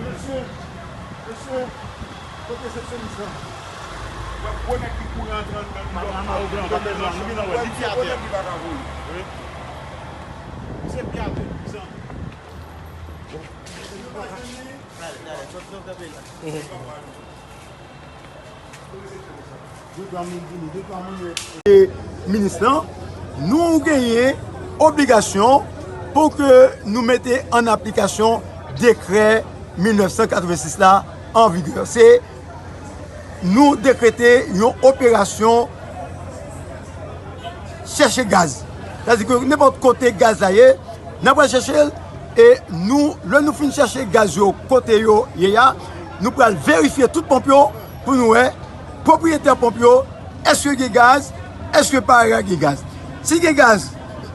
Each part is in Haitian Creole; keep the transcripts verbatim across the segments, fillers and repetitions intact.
Mesye, mesye, kote resepsyonis lan? Gwo nèg ki kouri antre anndan. Madanm, ou gran, pa bezwen, nou vin wè, li fè atè. Gwo nèg ki pa ka voye. Wi. Misye fè atè, zanmi. E minis lan, nou genyen obligasyon pou ke nou mete an aplikasyon dekrè mil nèf san katrevensis la an vigè. Se nou dekrete yon operasyon chèche gaz. Sètadi ke nenpòt kote gaz la ye, n ap al chèche l, e nou, lè nou fin chèche gaz yo kote yo ye a, nou pral verifye tout ponp yo pou nou wè pwopriyetè ponp yo, èske gen gaz, èske pa gen gaz. Si gen gaz,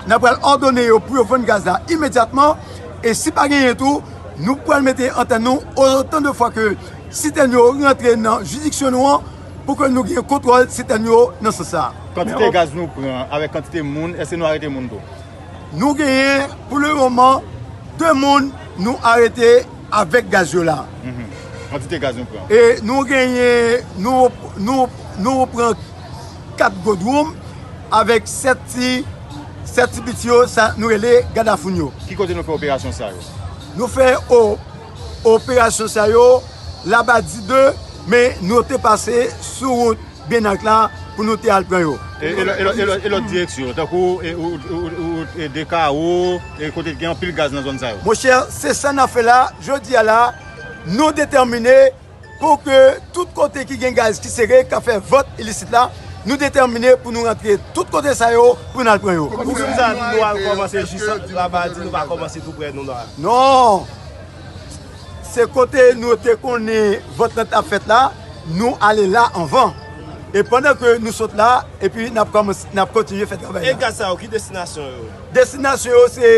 n ap pral òdone yo pou yo vann gaz la imedyatman, e si pa genyen tou, nou pral mete antèn nou otan de fwa ke sitèn yo rantre nan jiridiksyon nou an, pou ke nou gen kontwòl sitèn yo nan sans sa. Kantite gaz nou pran avèk kantite moun, èske nou arete moun tou? Nou genyen, pou le moman, de moun nou arete avèk gaz yo la. Mhm. Kantite gaz nou pran? E nou genyen, nou, nou, nou pran kat gwo dwoum avèk sèt ti, sèt ti piti yo, sa nou rele gadafoun yo. Ki kote nou fè operasyon sa yo? Nou fè o-, operasyon sa yo Labadi de, men nou te pase sou wout Byenak la pou nou te al pran yo. E, e lò-, e lò-, e lò-, e lòt direksyon, tankou, e, ou, ou, ou, e, Dekawo, e kote ki gen anpil gaz nan zòn sa yo? Monchè, se sa n ap fè la, jodi a la, nou detèmine pou ke tout kote ki gen gaz ki sere, k ap fè vant ilisit la, nou detèmine pou nou rantre tout kote sa yo, pou n al pran yo. Ou di sa nou al kòmanse jis Labadi, nou pa kòmanse tou prè nou la? Non! Se kote nou te konnen vant lan t ap fèt la, nou ale la anvan. E pandan ke nou sot la, epi n ap kòmanse, n ap kontinye fè travay la. E gaz sa yo, ki destinasyon yo? Destinasyon yo se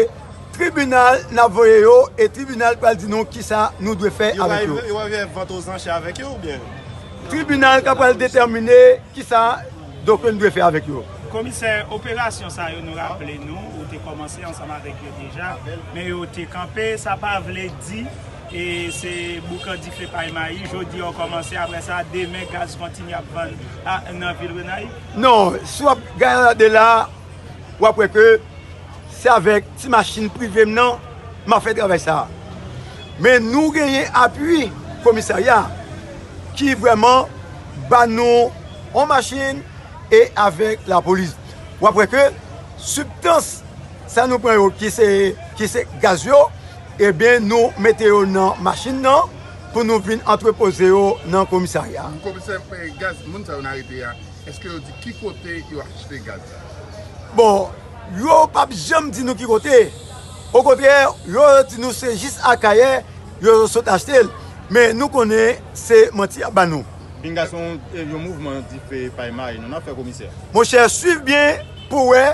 tribinal n ap voye yo, e tribinal pral di nou kisa nou dwe fè avèk yo. Yo pral vant oz anchè avèk yo oubyen? Tribinal ka pral detèmine kisa donk nou dwe fè avèk yo. Komisè, operasyon sa yo, nou raple nou, ou te kòmanse ansanm avèk yo deja, men yo te kanpe, sa pa vle di, e se boukan dife pay mayi, jodi a w kòmanse, apre sa, demen gaz kontinye ap vann a, nan vil Renay? Non, si w ap gade la, w ap wè ke se avèk ti machin prive m nan m ap fè travay sa a. Men nou genyen apui komisarya ki vrèman ba nou yon machin e avèk lapolis. W ap wè ke sibstans sa nou pran yo ki se, ki se gaz yo, ebyen nou mete yo nan machin nan pou nou vin antrepoze yo nan komisarya. Komisè, eh, gaz moun sa yo n arete a, èske yo di ki kote yo achte gaz sa? Bon, yo p ap janm di nou ki kote. Okontrè, yo di nou se jis Akayè yo sot achte l. Men nou konnen se manti y ap ba nou. Pinga se yon, yon mouvman dife pay mayi, non, n ap fè komisè. Monchè, swiv byen pou wè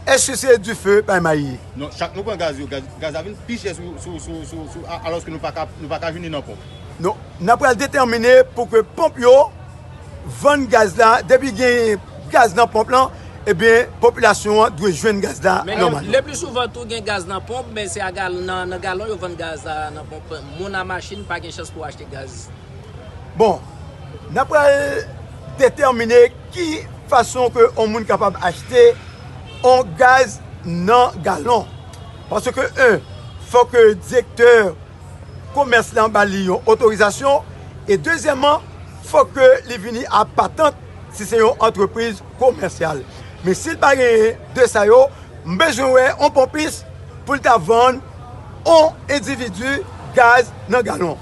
èske se dife pay mayi. Non, chak nou pran gaz yo, gaz, gaz la vin pi chè sou, sou, sou, sou, sou, a-, alòske nou pa ka, nou pa ka jwenn li nan ponp. Non, n ap pral detèmine pou ke ponp yo vann gaz la, depi gen gaz nan ponp lan, ebyen, popilasyon an dwe jwenn gaz la nòmal. Men le pli souvan tou gen gaz nan ponp, men se a gal-, nan, nan galon yo vann gaz la nan ponp. Moun a machin pa gen chans pou achte gaz. Bon, n ap pral detèmine ki fason ke yon moun kapab achte yon gaz nan galon. Paske, en, fòk direktè komès lan ba li yon otorizasyon. E dezyèmman, fòk ke li vini a patant si se yon antrepriz komèsyal. Men si l pa genyen de sa yo, m bezwen wè yon ponpis pou l ta vann yon endividi gaz nan galon.